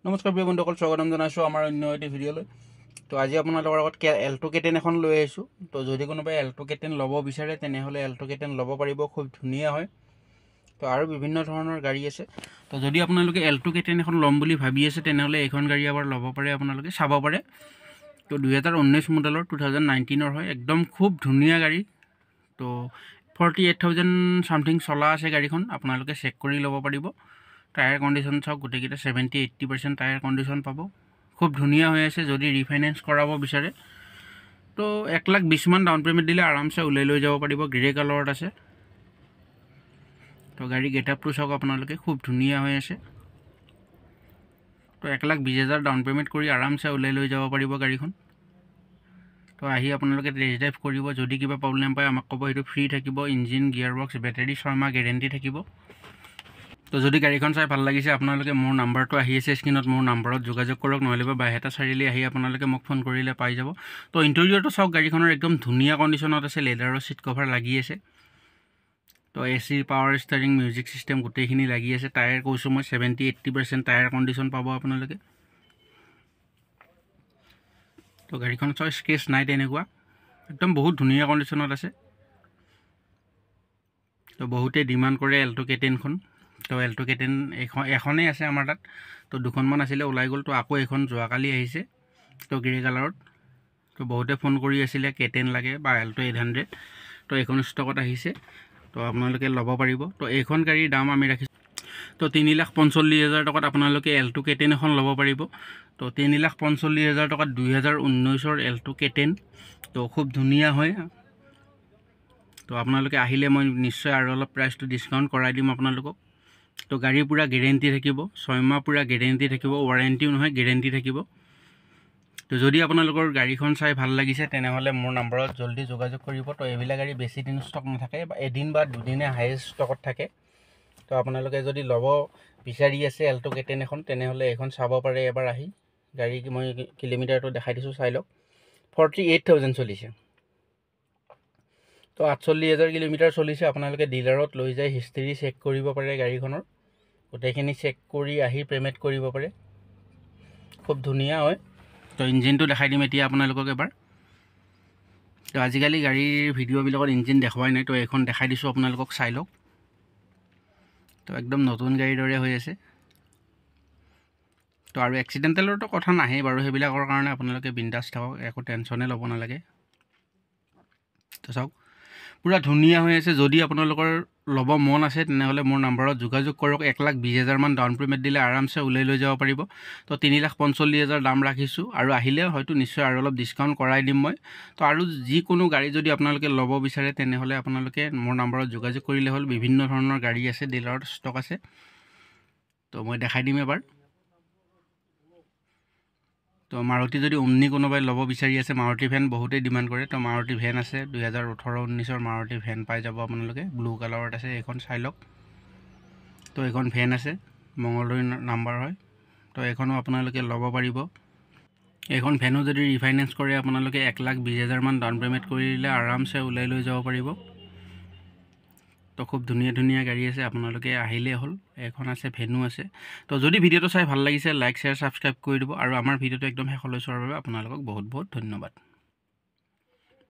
নমস্কাৰ প্ৰিয় বন্ধুসকল, স্বাগতম জনাইছোঁ আমাৰ অন্য এটি ভিডিঅ'লৈ। তো আজি আপোনালোকৰ আগত এল্টো কে টেন এখন লৈ আহিছোঁ। তো যদি কোনোবাই এল্টো কে টেন ল'ব বিচাৰে, তেনেহ'লে এল্টো কে টেন ল'ব পাৰিব, খুব ধুনীয়া হয়। তো আৰু বিভিন্ন ধৰণৰ গাড়ী আছে। তো যদি আপোনালোকে এল্টো কে টেন এখন ল'ম বুলি ভাবি আছে, তেনেহ'লে এইখন গাড়ী এবাৰ ল'ব পাৰে, আপোনালোকে চাব পাৰে। তো 2019 মডেলৰ, 2019ৰ হয়, একদম খুব ধুনীয়া গাড়ী। তো 48,000 ছামথিং চলা আছে গাড়ীখন, আপোনালোকে চেক কৰি ল'ব পাৰিব। টায়াৰ কণ্ডিশ্যন চাওক, গোটেইকেইটা 70-80% tyre condition পাব, খুব ধুনীয়া হৈ আছে। যদি ৰিফাইনেন্স কৰাব বিচাৰে, তো 1 লাখ 20মান ডাউন পে'মেণ্ট দিলে আৰামছে ওলাই লৈ যাব পাৰিব। গ্ৰে কালাৰত আছে। তো গাড়ী গেটআপটো চাওক আপোনালোকে, খুব ধুনীয়া হৈ আছে। তো 1 লাখ 20 হাজাৰ ডাউন পে'মেণ্ট কৰি আৰামছে ওলাই লৈ যাব পাৰিব গাড়ীখন। তো আহি আপোনালোকে টেষ্ট ড্ৰাইভ কৰিব, যদি কিবা প্ৰব্লেম পায় আমাক ক'ব, সেইটো ফ্ৰী থাকিব। ইঞ্জিন, গিয়াৰ বক্স, বেটেৰী 6 মাহ গেৰেণ্টি থাকিব। তো যদি গাড়ীখন চাই ভাল লাগিছে, আপোনালোকে মোৰ নাম্বাৰটো আহি আছে স্ক্ৰীণত, মোৰ নাম্বাৰত যোগাযোগ কৰক, নহ'লে বা বাইহাটা চাৰিআলি আহি আপোনালোকে মোক ফোন কৰিলে পাই যাব। তো ইণ্টেৰিয়ৰটো চাওক গাড়ীখনৰ, একদম ধুনীয়া কণ্ডিশ্যনত আছে, লেডাৰৰ চিট কভাৰ লাগি আছে। তো AC, power steering, music system গোটেইখিনি লাগি আছে। টায়াৰ কৈছোঁ মই, 70-80% tyre condition পাব আপোনালোকে। তো গাড়ীখন চাওক, স্ক্ৰেচ নাই তেনেকুৱা, একদম বহুত ধুনীয়া কণ্ডিশ্যনত আছে। তো বহুতেই ডিমাণ্ড কৰে এল্টো কে টেনখন। তো এল্টো কে টেন এইখন এখনেই আছে আমাৰ তাত। তো দুখনমান আছিলে, ওলাই গ'ল। তো আকৌ এইখন যোৱাকালি আহিছে, তো গ্ৰে কালাৰত। তো বহুতে ফোন কৰি আছিলে কে টেন লাগে বা এল্টো 800। তো এইখন ষ্টকত আহিছে, তো আপোনালোকে ল'ব পাৰিব। তো এইখন গাড়ীৰ দাম আমি ৰাখিছোঁ, তো 3,45,000 টকাত আপোনালোকে এল্টো কে টেন এখন ল'ব পাৰিব। তো 3,45,000 টকাত 2019ৰ এল্টো কে টেন। তো খুব ধুনীয়া হয়। তো আপোনালোকে আহিলে মই নিশ্চয় আৰু অলপ প্ৰাইচটো ডিছকাউণ্ট কৰাই দিম আপোনালোকক। তো গাড়ীৰ পূৰা গেৰেণ্টি থাকিব, 6 মাহ পূৰা গেৰেণ্টি থাকিব, ৱাৰেণ্টিও নহয়, গেৰেণ্টি থাকিব। তো যদি আপোনালোকৰ গাড়ীখন চাই ভাল লাগিছে, তেনেহ'লে মোৰ নাম্বাৰত জল্দি যোগাযোগ কৰিব। তো এইবিলাক গাড়ী বেছি দিন ষ্টক নাথাকে, বা এদিন বা দুদিনে হায়েষ্ট ষ্টকত থাকে। তো আপোনালোকে যদি ল'ব বিচাৰি আছে এল্টো কে টেন এখন, তেনেহ'লে এইখন চাব পাৰে এবাৰ আহি। গাড়ী মই কিলোমিটাৰটো দেখাই দিছোঁ, চাই লওক, 48,000 চলিছে। তো 48 হাজাৰ কিলোমিটাৰ চলিছে। আপোনালোকে ডিলাৰত লৈ যায় হিষ্ট্ৰী চেক কৰিব পাৰে গাড়ীখনৰ, গোটেইখিনি চেক কৰি আহি পে'মেণ্ট কৰিব পাৰে। খুব ধুনীয়া হয়। তো ইঞ্জিনটো দেখাই দিম এতিয়া আপোনালোকক এবাৰ। তো আজিকালি গাড়ীৰ ভিডিঅ'বিলাকত ইঞ্জিন দেখুৱাই নাই, তো এইখন দেখাই দিছোঁ আপোনালোকক, চাই লওক। তো একদম নতুন গাড়ীৰ দৰে হৈ আছে। তো আৰু এক্সিডেণ্টেলৰতো কথা নাহেই বাৰু, সেইবিলাকৰ কাৰণে আপোনালোকে বিন্দাছ থাকক, একো টেনশ্যনে ল'ব নালাগে। তো চাওক, পূৰা ধুনীয়া হৈ আছে। যদি আপোনালোকৰ ল'ব মন আছে, তেনেহ'লে মোৰ নাম্বাৰত যোগাযোগ কৰক। 1 লাখ 20 হাজাৰমান ডাউন পে'মেণ্ট দিলে আৰামছে ওলাই লৈ যাব পাৰিব। তো 3,45,000 দাম ৰাখিছোঁ আৰু আহিলে হয়তো নিশ্চয় আৰু অলপ ডিছকাউণ্ট কৰাই দিম মই। তো আৰু যিকোনো গাড়ী যদি আপোনালোকে ল'ব বিচাৰে, তেনেহ'লে আপোনালোকে মোৰ নাম্বাৰত যোগাযোগ কৰিলে হ'ল। বিভিন্ন ধৰণৰ গাড়ী আছে, ডিলাৰত ষ্টক আছে। তো মই দেখাই দিম এবাৰ। তো মাৰুতি যদি অমনি কোনোবাই ল'ব বিচাৰি আছে, মাৰুতি ভেন বহুতেই ডিমাণ্ড কৰে। তো মাৰুতি ভেন আছে, 2018-19ৰ মাৰুতি ভেন পাই যাব আপোনালোকে, ব্লু কালাৰত আছে এইখন, চাই লওক। তো এইখন ভেন আছে, মঙলদৈ নাম্বাৰ হয়। তো এইখনো আপোনালোকে ল'ব পাৰিব। এইখন ভেনো যদি ৰিফাইনেন্স কৰে আপোনালোকে, 1 লাখ 20 হাজাৰমান ডাউন পে'মেণ্ট কৰি দিলে আৰামছে ওলাই লৈ যাব পাৰিব। তো খুব ধুনীয়া ধুনীয়া গাড়ী আছে, আপোনালোকে আহিলেই হ'ল। এখন আছে, ভেনো আছে। তো যদি ভিডিঅ'টো চাই ভাল লাগিছে, লাইক, শ্বেয়াৰ, ছাবস্ক্ৰাইব কৰি দিব আৰু আমাৰ ভিডিঅ'টো একদম শেষলৈ চোৱাৰ বাবে আপোনালোকক বহুত বহুত ধন্যবাদ।